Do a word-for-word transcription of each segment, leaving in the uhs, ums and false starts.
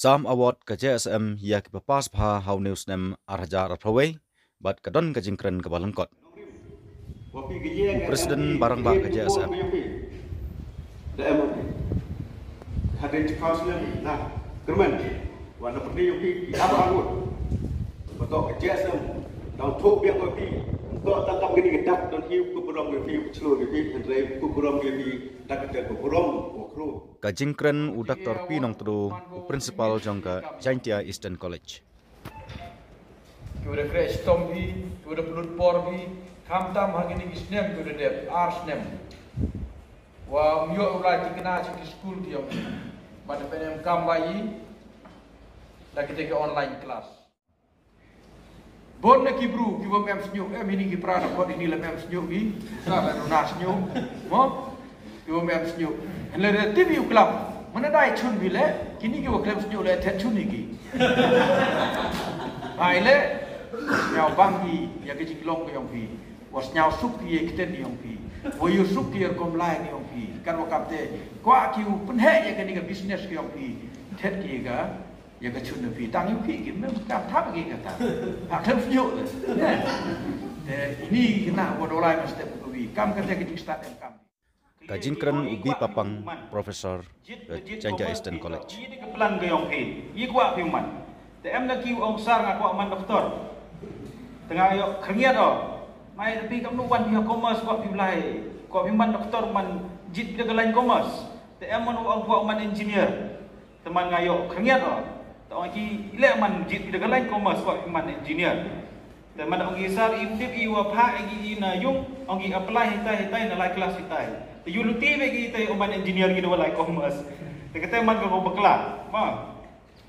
Cham award ka J S M ya ki papass bha ha u new snem ar hajar arphaw wei, bad ka don ka jingkren kaba lyngkot. U President Barangbah ka J S M. Da em u hadien chi council na kyrmen wa na pyrdi u pi ki aba angut. Ba to ka J S M dang thok biang u pi. To tang kam kini ka dak don hi ku burom u pi, ku chlur u pi, hynrei ku burom u pi dak ka ku burom u kru. Ka jingkren u Doctor P Nongtdu, u principal jong ka Jaintia Eastern College. Ki wa da kreh chitom phi, ki wa da pynlut por phi, khamtam ha kini ki snem ki wa da dep, ar snem. Wa ym yoh u lai tikna cha ki skul ki yong phi. Bad da pynemkam bha i da kitei ki online class. Bun na ki bru ki wa ym em sñiuh, em hini ki pra na kot hini la ym em sñiuh ki, sa la duna sñiuh. Mo? Ki wa ym em sñiuh. Hynrei da tip i u klam. Mana dai chun phi le, kini ki wa klam sñiuh le, thet chun i ki. Hai le, sñiaw bang i ya ka jinglong ka yong phi. Wa sñiaw suk ki ya ka ktien yong phi. Wa yoh suk ki ya rukom lai ka yong phi. Kan wa kap te, kwah ki u pynheh ya kani ka business ka yong phi. Thet ki ya ka, ya ka chun na phi. Tang yong phi ki mem kam thap ki ka ta. Ha khlem sñiuh le. Te ini kena wa dolai ma step ka wi. Kam ka te ka jingstad em kam. Ka jingkren u B Papang, professor ka Jaintia Eastern College. Ini ka plan ka yong phi, i kwah phi man. Te em na ki ong sir nga kwah man doktor. Te nga yoh khyrngiat o. Mai, tapi kam nu wan phi ha commerce, kwah phi lai. Kwah phi man doktor, man jit phi da ka line commerce. Te em man ong kwah man engineer. Te man nga yoh khyrngiat o. Te ong ki, i leh man jit phi da ka line commerce, kwah phi man engineer. Te man ong ki sir, i tip i wa pha i ki i na yung, ong ki apply hitai hitai na lai class hitai. Te yoh luti be ki te u man engineer ki da wa lai commerce. Te kate man ka ko bakla. Ma.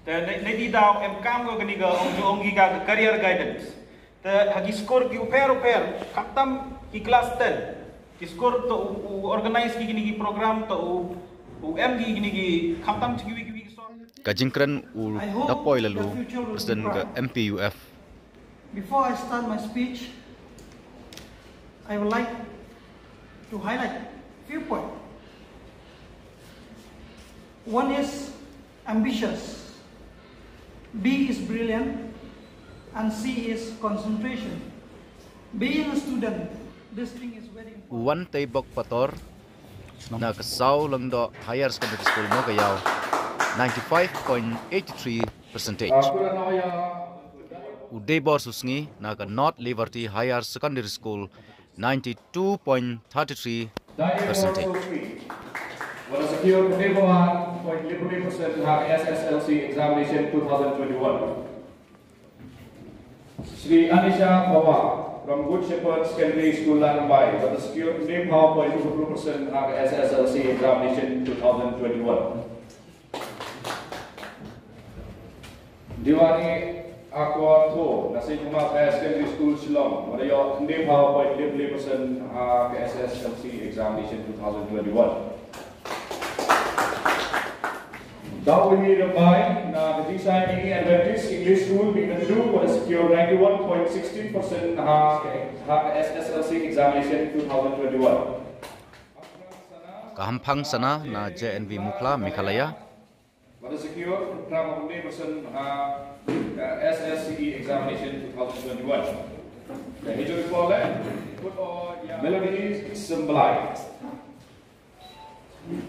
Te ne, ne di daw em kam ko kani ka ong, ong ki ka career guidance. Te ha ki skur ki u pher u pher, khamtam ki class ten. Ki skur to u, u organize ki kini ki program to u, u em ki kini ki khamtam chi ki wi ki wi ki sor. Ka jingkren u Dapoi Lalu, president ka M P U F. Before I start my speech, I would like to highlight few points. One is ambitious, B is brilliant, and C is concentration. Being a student, this thing is very important. U Wan Tei Bok Pator, na ka Saw Lyngdoh Higher Secondary School Mowkaiaw, ninety-five point eight three percentage. U Debor Susngi, na ka North Liberty Higher Secondary School, ninety-two point thirty-three percentage. Wa da secure ka tebong point lipuli percent ha S S L C examination two thousand twenty-one. Shri Anisha Pawar from Good Shepherd Secondary School, Langbai, wa da secure ka tebong point lipuli percent ha S S L C examination two thousand twenty-one. Diwani Akwa Tho, na Saint Thomas Higher Secondary School, Shillong, wa da yoh khyndai phaw point lipli percent ha ka S S L C examination two thousand twenty-one. Dawini Rambai, na ka Jingshai Mini Adventist English School, Biknadu, wa da secure ninety-one point sixteen percent ha, ha ka S S L C examination two thousand twenty-one. Ka Hamphang Sana na J N V Mukhla, Meghalaya. Wa da secure phraphaw khyndai percent ha, uh, S S C E examination two thousand twenty-one. Ka hijuri pole, Melody Symblai.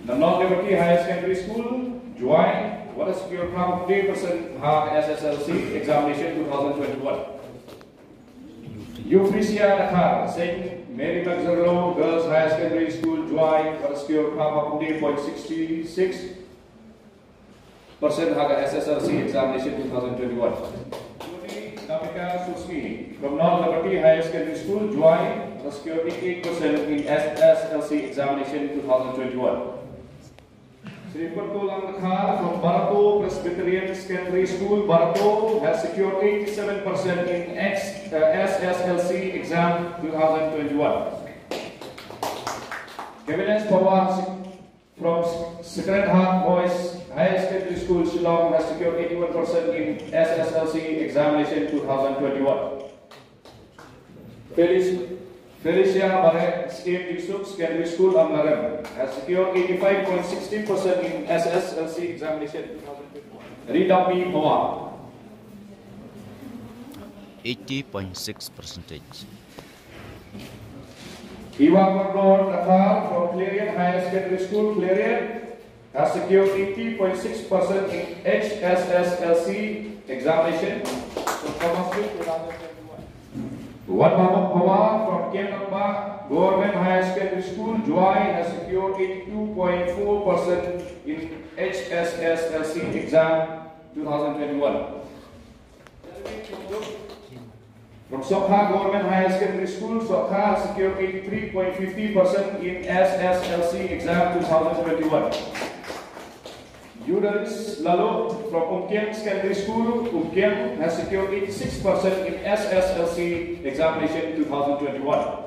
Na North Liberty Higher Secondary School, Jowai, wa da secure phraphaw khyndai percent ha S S L C examination two thousand twenty-one. Euphrasia Dkhar, Saint Mary Magdalene Girls Higher Secondary School, Jowai, wa da secure phraphaw khyndai point six six percent ha ka S S L C examination two thousand twenty-one. Namika Susngi from North Liberty Higher Secondary School, Jowai, wa da secure eighty-eight percent in S S L C examination two thousand twenty-one. Shri Pertulang Dkhar from Barato Presbyterian Secondary School, Barato, has secured eighty-seven percent in X, uh, S S L C exam two thousand twenty-one. Kevines Pawar from Sacred Heart Boys Higher Secondary School, Shillong, has secured eighty-one percent in S S L C examination two thousand twenty-one. Felic-, Felicia Barret, Saint Yusuf Secondary School, Amlarem, has secured eighty-five point six three percent in S S L C examination two thousand twenty-one. Ridammi Phawa. Eighty point six percentage. Iwa Kordor Nathar from Clarion Higher Secondary School, Clarion, has secured eighty point six percent in H S S L C examination. Wanmamok Phawa from Kiang Nangbah Government Higher Secondary School, Jowai, has secured eighty-two point four percent in H S S L C exam two thousand twenty-one. From Sokha Government Higher Secondary School, Sokha has secured eighty-three point fifty percent in S S L C exam two thousand twenty-one. Judaris Lalo from Umkiang Secondary School, Umkiang, has secured eighty-six percent in S S L C examination two thousand twenty-one.